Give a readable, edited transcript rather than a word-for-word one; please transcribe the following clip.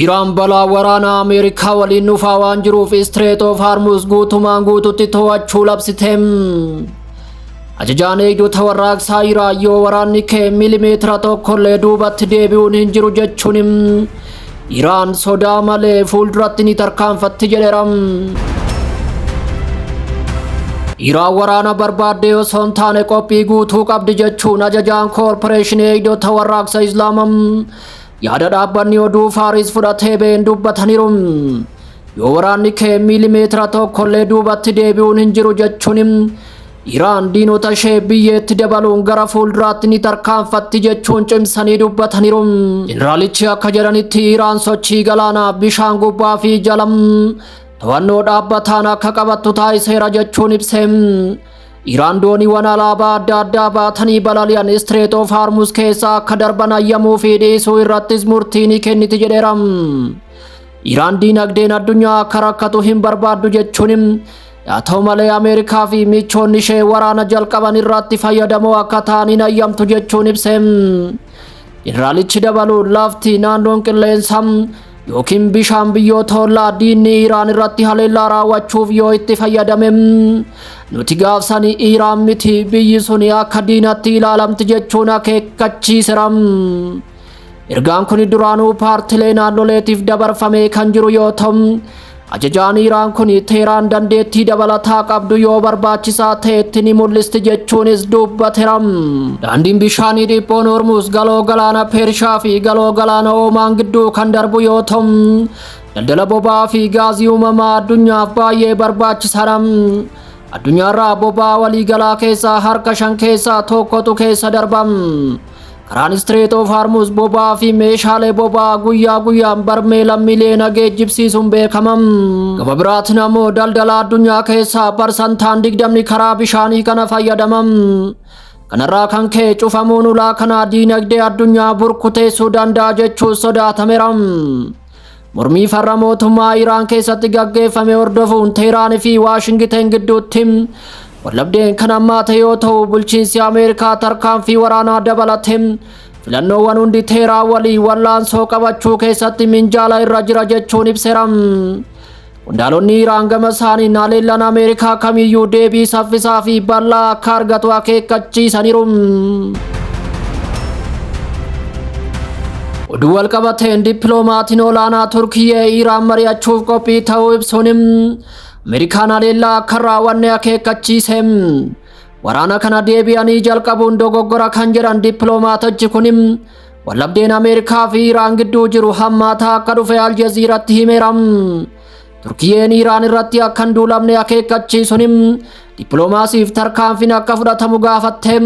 Iraan balaa waraanaa Ameerikaa waliin dhufaa waan jiruuf Strait of Hormuz guutumaan guututti to'achuu labsite. Ajajaan eegdota warraaqsaa Iraan yoo waraanni kee milimeetira tokkollee duubatti deebi'uun hin jiru jechuun Iraan sodaa malee fuulduratti ni tarkaanfatti jedheera. Iraan waraana barbaaddee osoo hin taane qophii guutuu qabdi jechuun ajajaan koorporeeshinii eegdota warraaqsa Islaamaa yaada dhaabbanni oduu Faaris fudhatee ba'een dubbataniiru. Yoo waraanni kee miilimeetira tokkollee duubatti deebi'uun hin jiru jechuun Iraan diinota ishee biyyeetti dabaluun gara fuulduraatti ni tarkaanfatti jechuun cimsanii dubbataniiru. Jeneraalichi akka jedhanitti Iraan sochii galaanaa bishaan gubbaa fi jala to'annoo dhaabbataan akka qabattu taasiseera jechuun ibse. Iraan dooniiwwan alaabaa adda addaa baatanii balali'an Strait of Hormuz keessa akka darban ayyamuu fi dhiisuu irrattis murtii ni kenniti jedheera. Iraan diinagdeen addunyaa akka rakkatu hin barbaaddu jechuun, haa ta'u malee Ameerikaa fi michoonni ishee waraana jalqaban irratti fayyadamoo akka ta'an hin ayyamtu jechuun ibse. Jeneraalichi dabaluun lafti, naannoon qilleensaa yookiin bishaan biyyoota ollaa diinni Iraan irratti haleellaa raawwachuuf yoo itti fayyadame, nuti gaafsanii Iraan miti, biyyi suni akka diinatti ilaalamti jechuun akeekkachiiseera. Ergaan kun duraanuu paartilee naannoleetiif dabarfamee kan jiru yoo ta'u, ajajaan Iraan kun Teeraan dandeettii dabalataa qabdu yoo barbaachisaa ta'etti ni mul'isti jechuunis dubbateera. Daandiin bishaanii dhiphoon Hormuz galoo galaana Peershaa fi galoo galaana Oomaan gidduu kan darbu yoo ta'u, daldala boba'aa fi gaazii uumamaa addunyaaf baay'ee barbaachisaadha. Addunyaarraa boba'aa waliigalaa keessaa harka 5 keessaa tokkotu keessa darba. Karaan Strait of Hormuz boba'aa fi meeshaalee boba'aa guyyaa guyyaan barmeela miliyoona geejjibsiisuun beekama. Gama biraatiin ammoo daldala addunyaa keessaa 20% karaa bishaanii kana fayyadama. Kanarraa kan ka'e cufamuun ulaa kanaa diinagdee addunyaa burkuteessuu danda'a jechuun sodaatameera. Mormii farra mootummaa Iraan keessatti gaggeeffame hordofuun Teheraan fi Waashingiten gidduutti wallabdeen kan hammaate yoo ta'u, bulchiinsi Ameerikaa tarkaanfii waraanaa dabalate filannoowwan hundi Teheraan walii wallaansoo qabachuu keessatti minjaala irra jira jechuun ibseera. Qondaalonni Iraan gama isaaniin haleellaan Ameerikaa kamiyyuu deebii saffisaa fi bal'aa akka argatu akeekkachiisaniiru. Oduu walqabateen dippiloomaatiin olaanaa Turkiyyee Iraan mari'achuuf qophii ta'uu ibsuun Ameerikaan haleellaa akka raawwanne akeekkachiise. Waraana kana deebi'anii jalqabuun dogoggora kan jedhan dippiloomaatichi kun wallabdeen Ameerikaa fi Iraan gidduu jiru hammaataa akka dhufe Aljaziiratti himeera. Turkiyyeen Iraan irratti akka hin duulamne akeekkachiisuun dippiloomaasiif tarkaanfiin akka fudhatamu gaafatte.